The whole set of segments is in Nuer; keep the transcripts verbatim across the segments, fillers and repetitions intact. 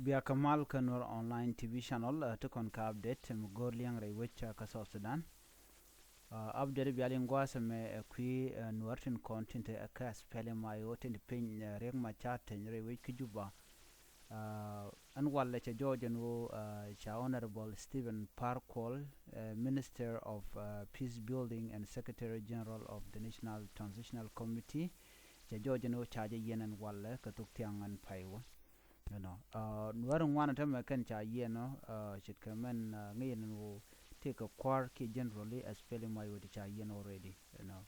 Bia kä mal kä Nuer Online T V channel, ɛ, ti kɔn kä update mi go̱o̱r liɛŋ rɛy wec, ɛ, kä South Sudan. Ɛ, update bia liŋ gua̱a̱th ɛmɛ, ɛ, kui̱, ɛ, Nuer tin kɔn tin te, ɛ, kä SPLM-IO tin te piny, ɛ, Riek Machar Teny rɛy wec kä Juba. Ɛ, ɛn walɛ cɛ jɔɔc ɛn ɣöö, ɛ, ca Honorable Stephen Par Kuol, ɛ, Minister of, ɛ, Peace Building and Secretary General of the National Transitional Committee, cɛ jɔɔc ɛn ɣöö ca jɛ yiɛn ɛn walɛ kɛ thok thiaŋ ɛn pay wä. You know, ɛ, Nuäär ŋuan tämɛ kɛn ca yiɛn ɔ, ɛ, ce̱tkɛ mɛn, ɛ, ŋäc ɛn ɣöö tëëkɛ kua̱r kiɛ generally SPLM-IO ti ca yiɛn already, you know.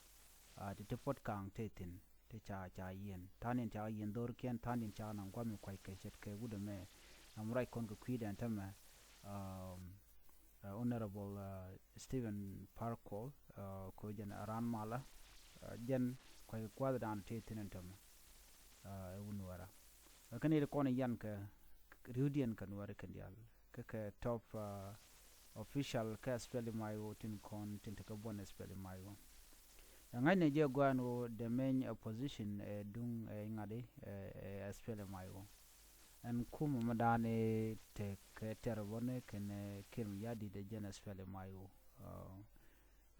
Ɛ, ti ti puɔ̱t ka̱a̱ŋ tëë thi̱n ti ca, ca yiɛn. Ta̱a̱ niɛn ca yiɛn dho̱rkiɛn, ta̱a̱ niɛn ca naŋ gua̱th mi kua̱ckɛ ce̱tkɛ wut ɛmɛ. Ɛ, mi ruac kɔn kɛ kui̱dɛn tämɛ, ɛ, ɛ, Honorable, ɛ, Stephen Par Kuol, ɛ, kɛ jɛn ɛ raan malä, ɛ, jɛn kua̱ckɛ gua̱thdan tëë thi̱n ɛn tämɛ, ɛ, ɛ wut Nuäärä. Ɛ, kɛn i̱ ti kɔn i̱ yan kɛ ri̱wdiɛn kɛ Nuäärä kɛn diaal. Kä kɛ top, ɛ, official kä SPLM-IO tin kɔn tin te kä buɔ̱n SPLM-IO. Ɛ ŋa̱cnɛ jɛ gua̱a̱n ɣöö the main opposition ɛ duŋ ɛ ŋa̱di ɛ, ɛ SPLM-IO. Ɛn kumɛ mi da̱a̱n ɛ tekɛ tɛr bä ni kɛn ɛ Kiir Mayardit ɛ jɛn SPLM-IO. Ɛ,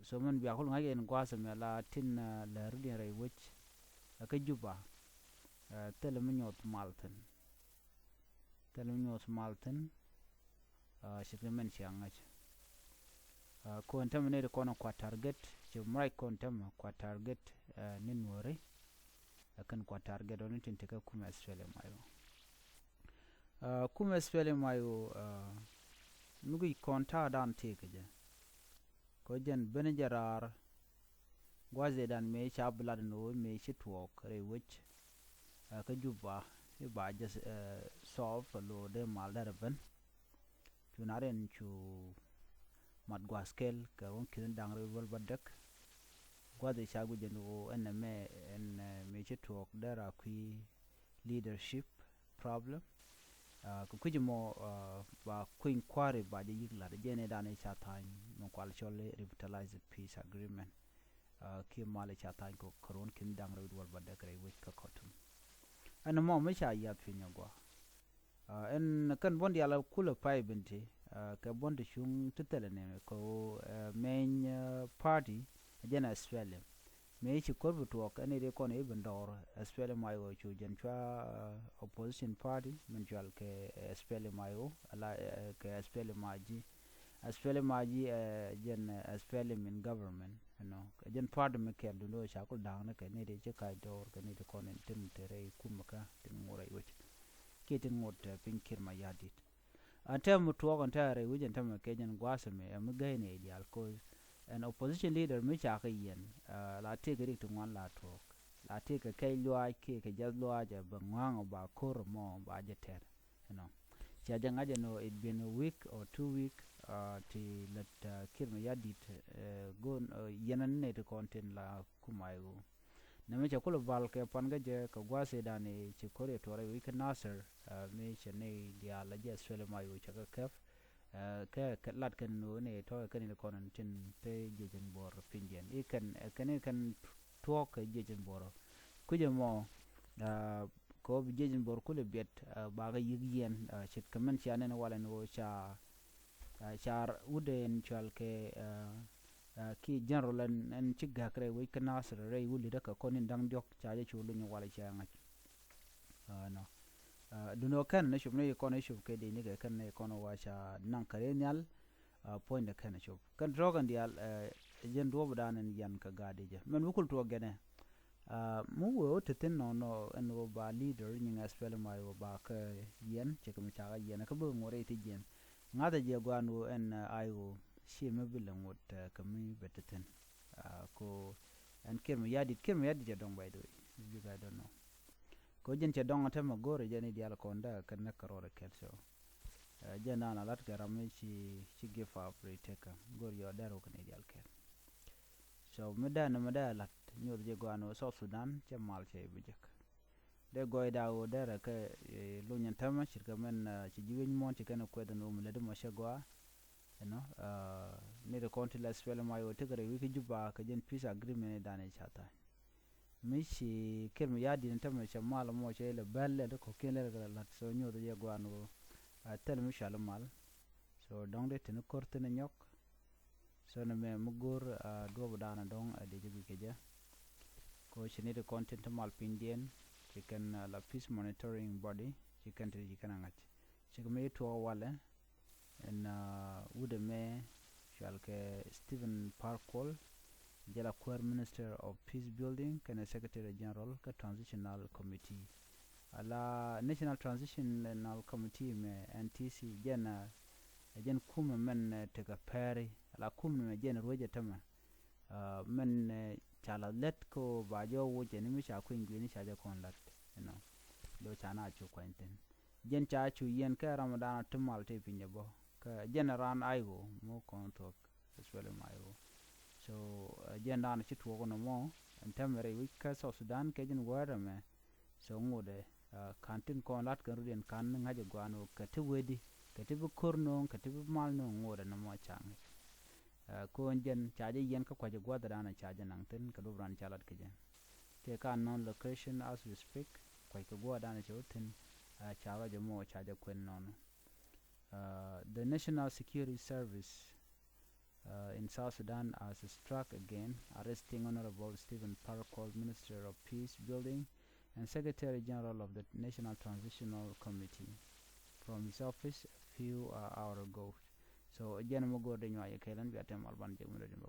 so min bia kul ŋa̱c ɛn gua̱a̱th ɛmɛ la tin, ɛ, lääri diɛn rɛy wec ɛ kä Juba. Ɛ, thilɛ mi nyuɔth mal thi̱n. Thilɛ mi nyuɔth mal thi̱n. Ɛ, ce̱tkɛ mɛn cia ŋa̱c. Ɛ, kɔn tämɛ ni ti kɔn kua target, ci murac kɔn tämɛ kua target, ɛ, ni Nuääri. Ɛ kɛn kua target ɔ ni tin te kä kumɛ SPLM-IO. Ɛ, kumɛ SPLM-IO, ɛ, mi guic kɔn ta̱a̱ dan tëëkɛ jɛ. Kɔ jɛn ben jɛ raar gua̱thdan mëë ca bi lat ni ɣöö mëë ci tuɔɔk rɛy wec, ɛ, kä Juba i̱ ba jɛ, ɛ, solve lo̱o̱ dee mal derɛ ben. Cu na rin cu mat gua̱a̱th kɛl kɛ ruɔ̱n ki̱n da̱ŋ rɛw wäl bädäk. Gua̱th i̱ ca guic ɛn ɣöö ɛn ɛmɛ ɛn, ɛ, mëë ci tuɔɔk derɛ a kui̱ leadership problem. Ɛ, kɛ kui̱c mɔ, ɛ, ba kui̱ny kua̱ri ba jɛ yi̱k la̱t jɛn i̱ dan i̱ ca tha̱a̱ny mi kual cɔl i̱ revitalized peace agreement. Ɛ, kiɛ mal i̱ ca tha̱a̱ny kɔ kɛ ruɔ̱n ki̱n da̱ŋ rɛw wäl bädäk rɛy wec kä Khartoum. Ɛn ɛmɔ mi ca yiath piny agua. Ɛ, ɛn kɛn buɔ̱n diaal kulɛ pay ben ti, ɛ, kɛ buɔ̱n ti cuŋ ti thilɛ ni kɛ ɣöö, ɛ, main, ɛ, party ɛ jɛn SPLM. Mëë ci ko̱r bi tuɔɔk ɛn i̱ di kɔn i̱ ben dɔɔr SPLM-IO cu jɛn cua, ɛ, opposition party min cual kɛ, ɛ, SPLM-IO ala, ɛ, kɛ SPLM-IG. SPLM-IG, ɛ, jɛn, ɛ, SPLM in government, you know. Kɛ jɛn party mi kɛl dundo ca kul da̱a̱ŋ ni kɛ ni di ci kac dɔɔr kɛ ni di kɔn in tin te rɛy kumɛ kä tin ŋot rɛy wec. Kiɛ tin ŋot, ɛ, piny Kiir Mayardit. Ɛn tɛm mi tuɔɔk ɛn tɛm rɛy wi̱c ɛn tɛm kɛ jɛn gua̱a̱th ɛmɛ ɛ mi gäy ni diaal, 'cause ɛn opposition leader mi ca kɛ yiɛn, ɛ, la tëëkɛ rik ti ŋuan la tuɔɔk. La tëëkɛ kɛc luaac kiɛ kɛ jiath luaac ɛ bɛ ŋua̱a̱ŋ ɛ ba ko̱r ɛmɔ ba jɛ tɛr, you know. Cia jɛ ŋa̱c ɛn ɣöö it been a week or two week, ɛ, ti lät, ɛ, Kiir Mayardit, ɛ, go̱o̱n, ɛ, yiɛn ɛn nɛy ti kɔn tin la kumɛ ɣöö Nɛmɛ cɛ kulɛ bal kɛ pan kä jɛ kɛ gua̱a̱th i̱ dan i̱ ci ko̱r i̱ tuɔrɛ wi̱i̱ kä Nasir, ɛ, mi cɛ nɛy diaal a jɛ SPLM-IO cɛ kɛ kɛp, ɛ, kɛ, kɛ lat kɛn ni ɣöö ni tɔ̱ kɛn in kɔn in tin te jiec in buɔr piny jɛn. I̱ kɛn, ɛ, kɛn i̱ kɛn tuɔɔk kɛ jiec in buɔr. Kui̱c ɛmɔ, ɛ, kɛ ɣöö bi jiec in buɔr kulɛ biɛt, ɛ, bakɛ yi̱k yiɛn, ɛ, ce̱tkɛ mɛn cia nɛn walɛ ni ɣöö ca, ɛ, ca wut in cual kɛ, ɛ, ɛ, ki general ɛn, ɛn ci gäk rɛy wec kä Nasir rɛy wä li̱t ɛ kɛ kɔn in da̱ŋ diɔ̱k ca jɛ cu luny walɛ cia ŋa̱c. Ɛ, nɔ. Ɛ, duundɛ kɛn ni cup ni kɔn i̱ cup kɛ dee ni kɛ kɛn ni kɔn wa ca naŋ kɛ rɛy nhial, ɛ, puɔ̱nydɛ kɛn cup. Kɛn tuɔɔk kɛn diaal, ɛ, jɛn duɔ̱ɔ̱pdan in yan kɛ gaat i̱ jɛ. Mɛn bi kul tuɔɔk gɛnɛ. Ɛ, mi wee wä te thi̱n nɔnɔ ɛn ɣöö ba leader nyiŋ SPLM-IO ba kɛ yiɛn, cɛ kɛ mi ca kɛ yiɛn, kä bi ŋot rɛy ti jiɛn. Ŋa̱thɛ jɛ gua̱a̱n ɣöö ɛn, ɛ, IO ci mi bi lɛ ŋot, ɛ, kɛ mi bɛ te thi̱n. Ɛ, ko ɛn Kiir Mayardit, Kiir Mayardit cɛ dɔŋ, by the way, if you guys don't know. Ko jɛn cɛ dɔŋ tɛmɛ go̱o̱rɛ jɛn i̱ diaal kɔn dee kɛ näk kɛ rɔɔdɛ kɛl, so. Ɛ, jɛn dan a lat kɛ ram mi ci, ci give up rɛy tëkä. Go̱o̱r yɔ dɛr wä kɛ ni diaal kɛl. So mi dee ni mi dee lat nyuɔth jɛ gɔaa ni wä South Sudan cɛ mal cɛ bi jek. Dee gɔɔy daa wä derɛ kɛ, ɛ, luny ɛn tämɛ ce̱tkɛ mɛn, ɛ, ci ji̱ wi̱c muɔ̱ɔ̱n ci kɛn kuɛth ni wä mi lät mɔ cɛ gɔaa. You know, ɛ, ni ti kɔn ti la SPLM-IO tekɛ rɛy wi̱c kä Juba kɛ jɛn peace agreement ni dan i̱ ca tha̱a̱ny. Mi ci Kiir Mayardit ni tämɛ cɛ mal mɔ cɛ ilɛ bäl lɛ ti kɔ̱kiɛn lɛ kɛ la la̱t, so nyuɔth jɛ gua̱a̱n ɣöö Thil mi cual mal. So dɔ̱ŋ dee tini ko̱r thin nyɔk. So ni mɛ mi go̱r duɔp dan dɔ̱ŋ a dee jɛ guic kɛ jɛ. Ko ci ni di kɔn tin ti mal piny diɛn ci kɛn la peace monitoring body ci kɛn ti ci kɛn a ŋa̱c. Ci kɛ mi tuɔk walɛ ɛn wudɛ mɛ cual kɛ Stephen Parkwall, jɛ la kuäär Minister of Peace Building kɛnɛ Secretary General kä Transitional Committee. Ala National Transitional Committee mɛ N T C jɛn ɛ jɛn kumɛ mɛn tekɛ pɛri ala kumɛ mɛ jɛn ruecɛ tämɛ. Mɛn ca la lät ko ba jɔ wucɛ ni mi ca kui̱ny gui̱ni ca jɛ kɔn lat. Inɔ lo ca na cu kuany thin jɛn ca cu yɛn kɛ ram dan ti mal ti piny jɛ bɔ kɛ jɛn ran ai ɣo mo kɔn thuɔk. Especially my ɣo. So jɛn dan ci tuɔk nɔ mɔ ɛn tämɛ rɛy wi̱c kä South Sudan kɛ jɛn wɛɛr ɛmɛ. So ŋudɛ kan tin kɔn lat kɛn rut yɛn kan ŋa̱c ɛ guan wä kɛ ti wedi kɛ ti bi ko̱r no̱o̱ŋ kɛ ti bi mal no̱o̱ŋ ŋudɛ nɔmɔ ca ŋic. Ko̱n jɛn ca jɛ yɛn kä kua̱c ɛ gua̱th dan ca jɛ naŋ thin kɛ dup ran ca lat kɛ jɛ. Tëë ka non location as we speak kua̱c kɛ gua̱th dan ca wä thin. Ca rɔ jɛ mɔ ca jɛ kuɛn nɔnɔ. The National Security Service uh, in South Sudan has struck again, arresting Honorable Stephen Parkwall, Minister of Peace Building and Secretary General of the National Transitional Committee, from his office a few uh, hours ago. So jɛn mɔ go̱r de nyuac kɛl ɛn bia tɛm alban jɛ mɛ dɔ̱diɛn ba